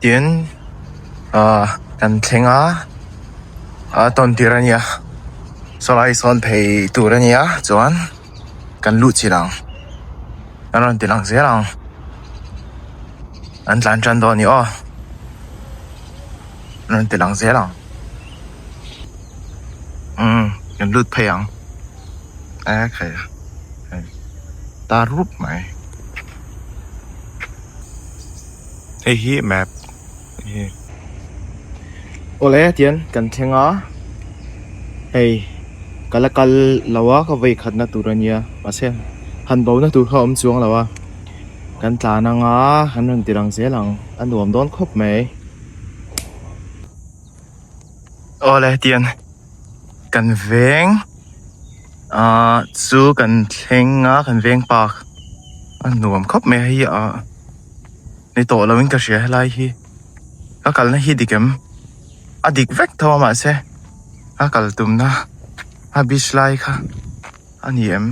Tin ah kan thleng a a tawn tir a nia saw lai sawn phei tur a nia chuan kan luh chilh ang an rawn ti lang zel ang an tlan tan dawn a ni aw an rawn ti lang zel ang umm kan lut phei ang e khai hei tar rup mai. Hei hi map hi awle tian kan thleng a hei ka la kal lo a ka vawi khatna tur a nia mahse han bo na tur kha a awm chuang lo a kan tlan ang a kan rawn ti lang zel ang a nuam dawn khawp mai awle tian kan veng ah chu kan thleng a kan veng park a nuam khawp mai a hei ah. Ni tawh lo in ka hria helai hi ka kalna hi dik em a dik vek tho a mahse a kal tumna a beach lai kha a ni em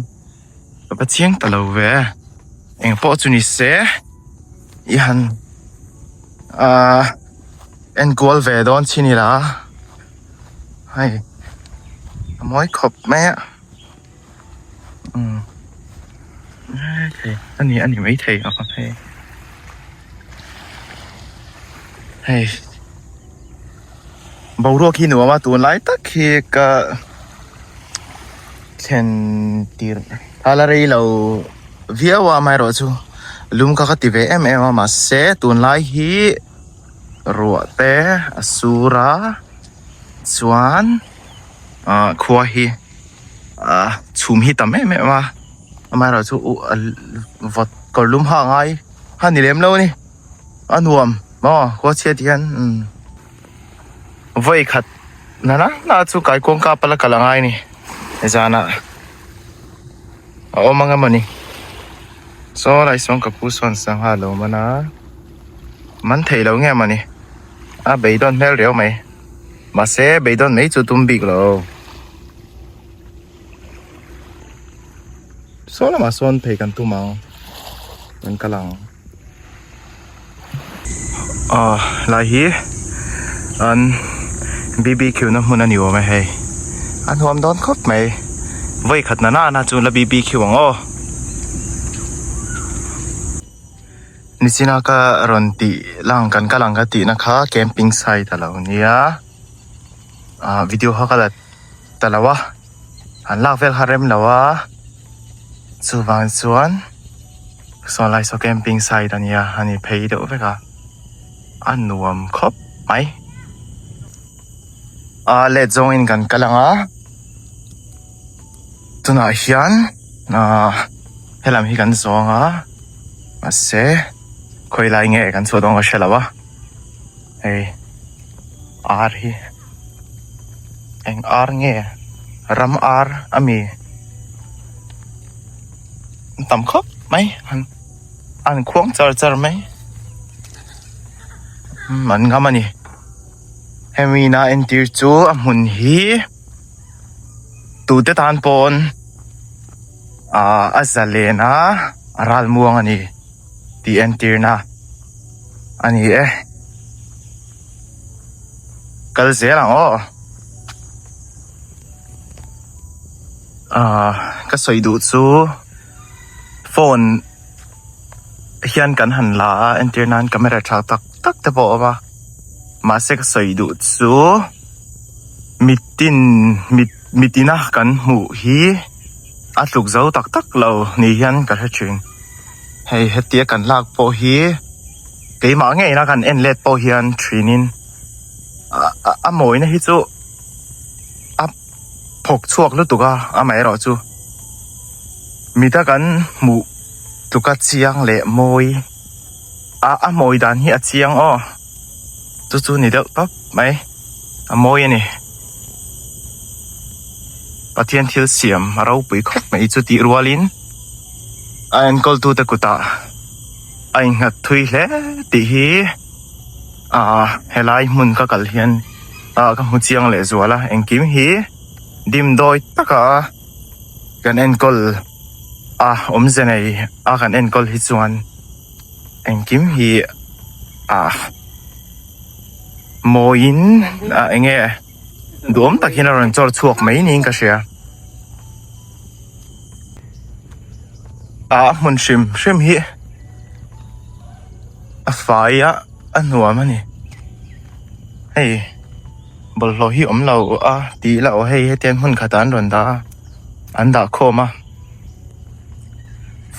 ka va chiang ta lo ve engpawh chu ni se i han ahh enkual ve dawn chin ila hei a mawi khawp mai a. Umm a ni a ni maithei a hei hei boruak hi nuam a tunlai tak hi ka thlen tirh a la rei lo viau a amaherawhchu lum kha ka ti ve em em a mahse tunlai hi ruah te a sur a chuan ah khua hi ah chhum hi tam em em a amaherawh chu uh vawt kawr lum ha ngai a ni lem lo a ni a nuam maw khua chhiat hian umm vawi khat na na na chu kaikuang kap a la kal a ngai a ni zanah a awm ang emaw ni saw lai sawn ka pu sawn sangha a lo man a man thei lo nge maw ni a beidawn hmel riau mai. Mahse beidawn mai chu tum bik lo. Saw lamah sawn phei kan tum ang. Kan kal ang. Ah lai hi an BBQ na hmun a ni awm e hei. A nuam dawn khawp mai. Vawi khat na na na chu la BBQ ang aw. Nichina ka rawn tih lang kan kal ang ka tihna kha camping site a lo nia ah video kha ka la ta lo a an lak vel kha rem lo a chuvang chuan saw lai saw camping site a nia a ni phei deuh vek a a nuam khawp mai a let zawngin kan kal ang a tunah hian ah helam hi kan zawng a. Mahse khawi lai nge kan chhuah dawn ka hre lo a hei ar hi eng ar nge ram ar a mi an tam khawp mai an an khuang char char mai umm an ngam a ni hemi na entir chu a hmun hi tute tan pawn. Ahh a zalen a a ral muang a ni tih entirna a ni e kal zel ang aw ahh ka sawi duh chu phone hian kan han la a entir nan camera tha tak tak te pawh a awm a mahse ka sawi duh chu mitin mit mitina kan hmuh hi. A tluk zo tak tak lo ni hian ka hre thin. Hei hetia kan lak pawh hi keimah ngeina kan en let pawh hian thinin a mawina hi chu a phawk chhuak lutuk a amaherawh chu mita kan hmuh tluka chiang leh mawi a a mawi dan hi a chiang aw chu chu ni deuh tawp mai a mawi a ni. Pathian thil siam a ropui khawp mai chu tih rualin a enkawltute kutah a innghat thui hle tih hi ah helai hmun ka kal hian ah ka hmu chiang leh zual a engkim hi dimdawi taka kan enkawl a awmze nei a kan enkawl hi chuan engkim hi ah. Mawiin ah eng nge duhawm tak hian a rawn chawr chhuak mai niin ka hria. Ah hmun hrim hrim hi a fai a a nuam a ni hei bawlhhlawh hi awm lo a tih lah aw hei hetiang hmun khatah an rawn dah a an dah khawm a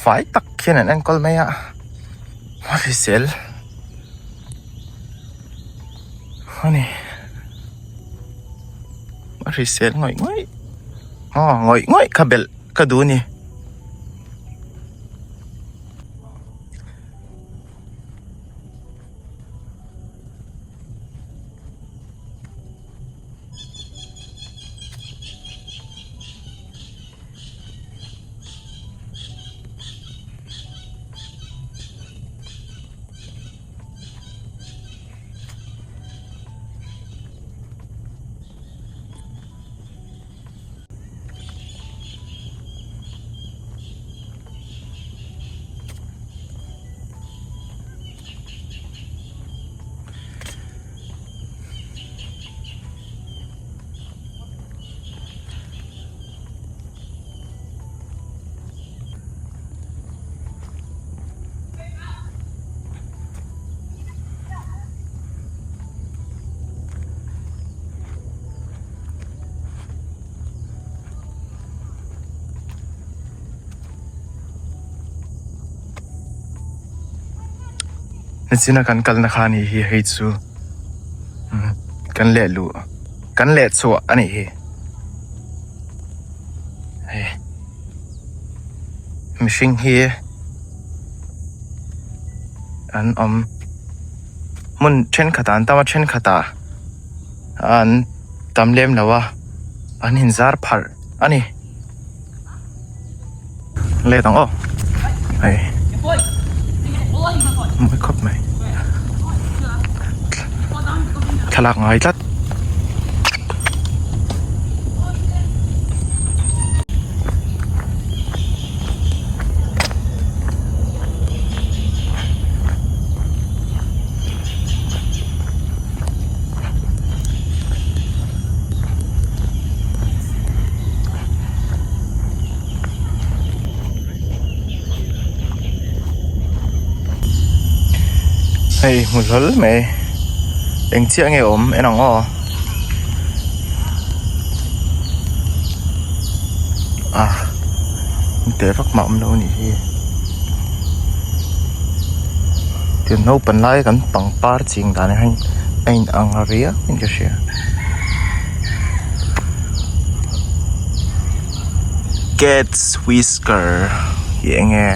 fai tak hian an enkawl mai a a hrisel. Ani a hrisel ngawih ngawih aw ngawih ngawih kha belh ka duh a ni. Nichina kan kalna kha anih hi hei chu kan leh luh kan leh chhuah anih hi hei mihring hi an awm hmun thenkhatah an tam a thenkhatah an tam lem lo a an inzar pharh a ni. Let ang aw hei mawi khawp mai thlalak ngai tlat. Hei hmu hlawl mai eng chiah nge awm en ang aw ah teh vak mah awm lo a nih hi tiang naupang lai kan pangpar ching dan ah hian a in ang riau in ka hria. Cat's whisker hi eng nge?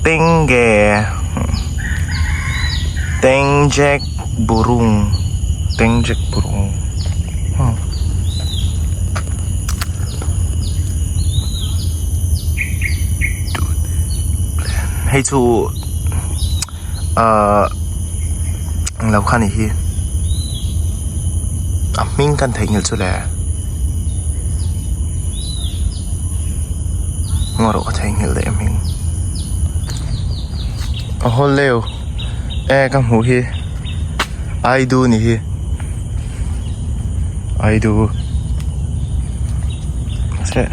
Tengge Tengjek burung Tengjek burung huh. Hei chu ahh englo kha ni hi a hming kan theihnghilh chu le ngaw rawh ka theihnghilh leh a hming a haw leu e ka hmuh hi aidu ni hi aidu che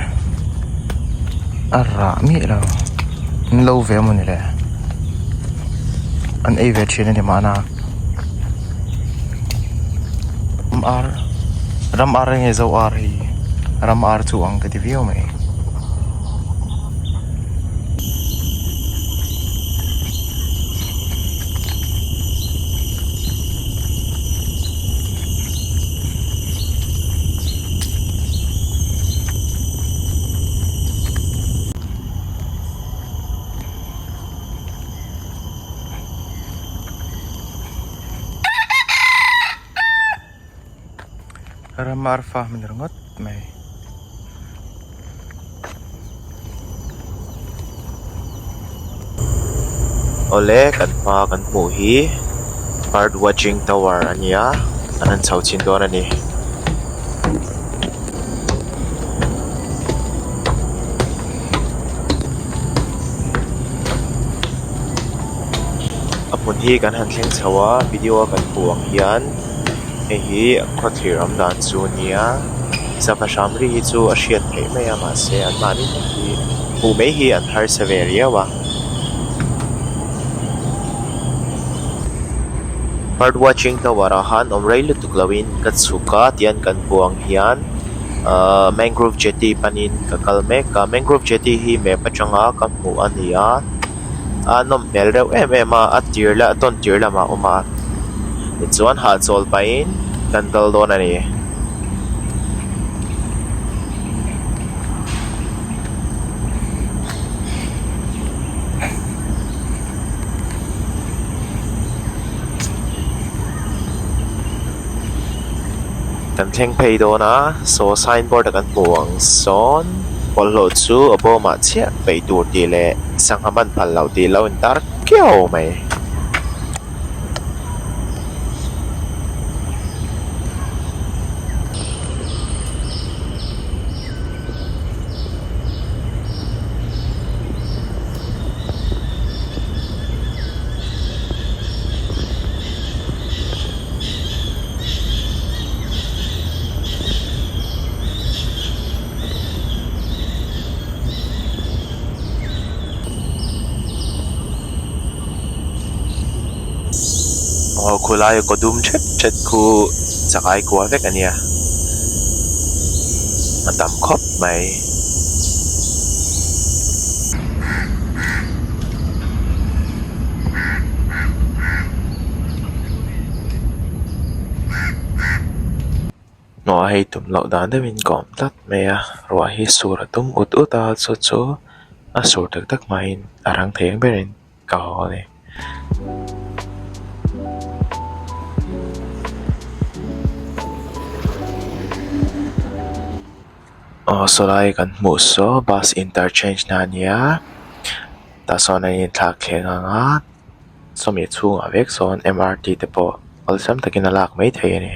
a rah miah lo an lo ve a mawni le an ei ve thin a ni mahna ram ar ram ar nge zo ar hi ram ar chu ang ka ti viau mai. Ramar farm a ni ringawt mai. Awle kan hma kan hmuh hi bird watching tower a ni a an han chho chhin dawn a ni. hi kan han thleng chho a video a kan hmuh ang hian hei hi khawthlir awm dan chu a nia sava hram ri hi chu a hriat theih mai a mahse an mahni tak hi hmuh mai hi an harsa ve riau a. Bird watching tower ah khan awm rei lutuk lo in ka chhuk a tihian kan hmuh ang hian ahh mangrove jetty panin ka kal mek a mangrove jetty hi map atanga ka hmuh a ni a a nawm hmel reuh em em a a tir la a tawn tir lamah a awm a tichuan hahchawl pahin kan kal dawn a ni. Kan thleng phei dawn a saw signboard a kan hmuh ang sawn bawlhhlawh chu a bawmah chiah peih tur tih leh sangha man phal loh tih lo intar kiau mai. Aw khulai a kaw dum thet thet khu chakai kua vek a nia a tam khawp mai. Hnuah hei tum loh dan deuhin ka awm tlat mai a ruah hi sur a tum ut ut a chu chu a sur tak tak hmain a rang thei ang berin ka haw a ni. Aw sawlai kan hmuh saw bus interchange na a nia tah sawn an inthlak thleng ang a sawmi chhungah vek sawn M R T te pawh awlsam takin a lak mai theih a ni.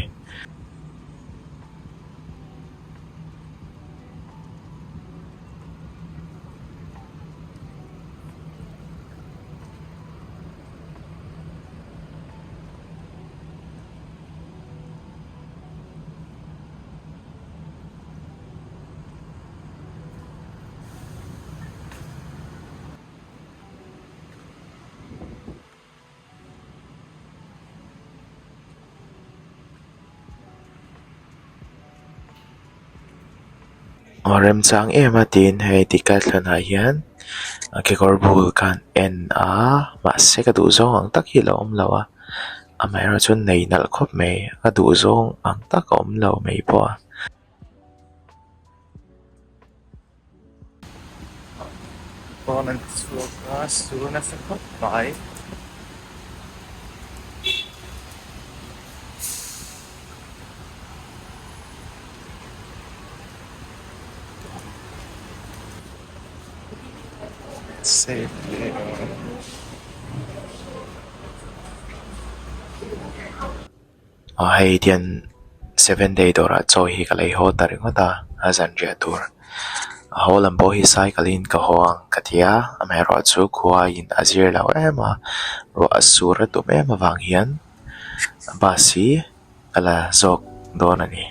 Aw remchang em a tiin hei decathlon ah hian kekawr bul ka han en a mahse ka duh zawng ang tak hi a lo awm lo a amaherawhchu nei nalh khawp mai ka duh zawng ang tak a awm lo mai pawh a. Pawn an chhuak a sur nasa khawp mai. Save leh Aw hei tian seven day dawrah chaw hi ka lei haw ta ringawt a a zanriah tur a haw lam pawh hi cycle in ka haw ang ka ti a amaherawhchu khua in a zir lo em a ruah a sur a tum em avang hian bus hi ka la zawk dawn a ni.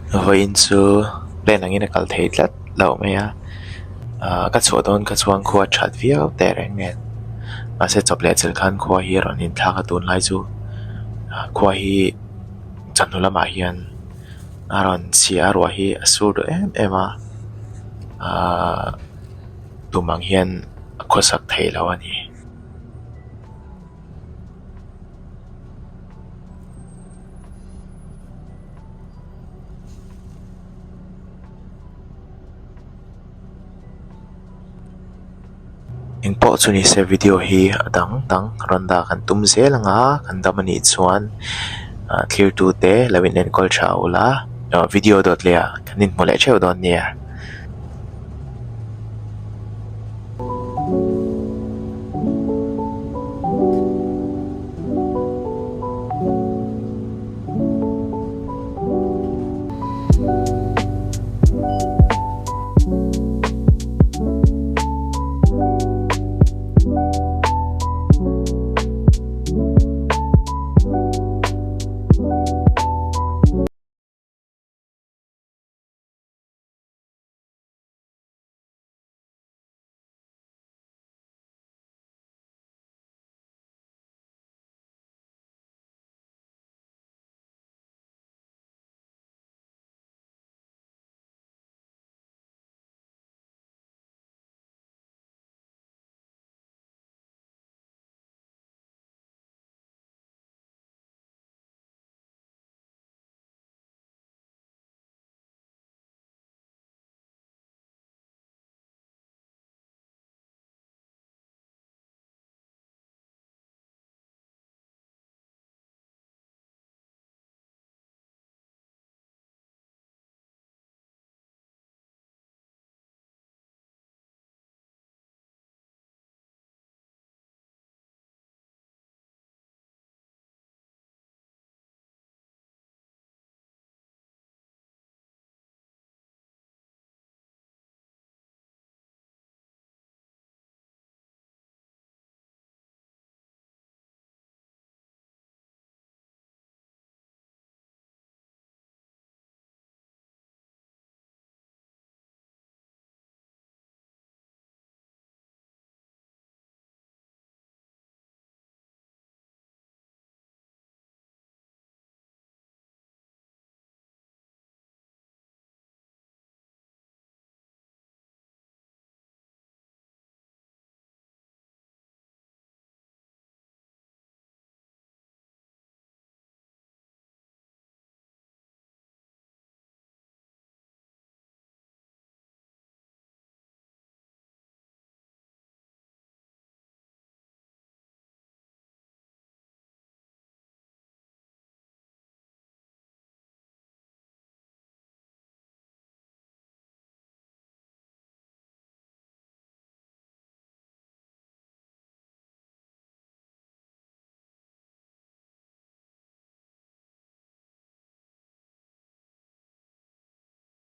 Vawiin chu plane angin a kal thei tlat loh mai a ahh ka chhuah dawn kha chuan khua that viau teh reng nen mahse chawp leh chilh khan khua hi a rawn inthlak a tunlai chu. Khua hi chawhnu lamah hian a rawn chhia a ruah hi a sur duh em em a ahh tum ang hian a khawsak theih loh a ni. Engpawh chu ni se video hi a dang dang rawn dah kan tum zel ang a kan dam anih chuan ah thlir tu te lo in enkawl tha ula video dawt leh ah kan inhmu leh theuh dawn nia.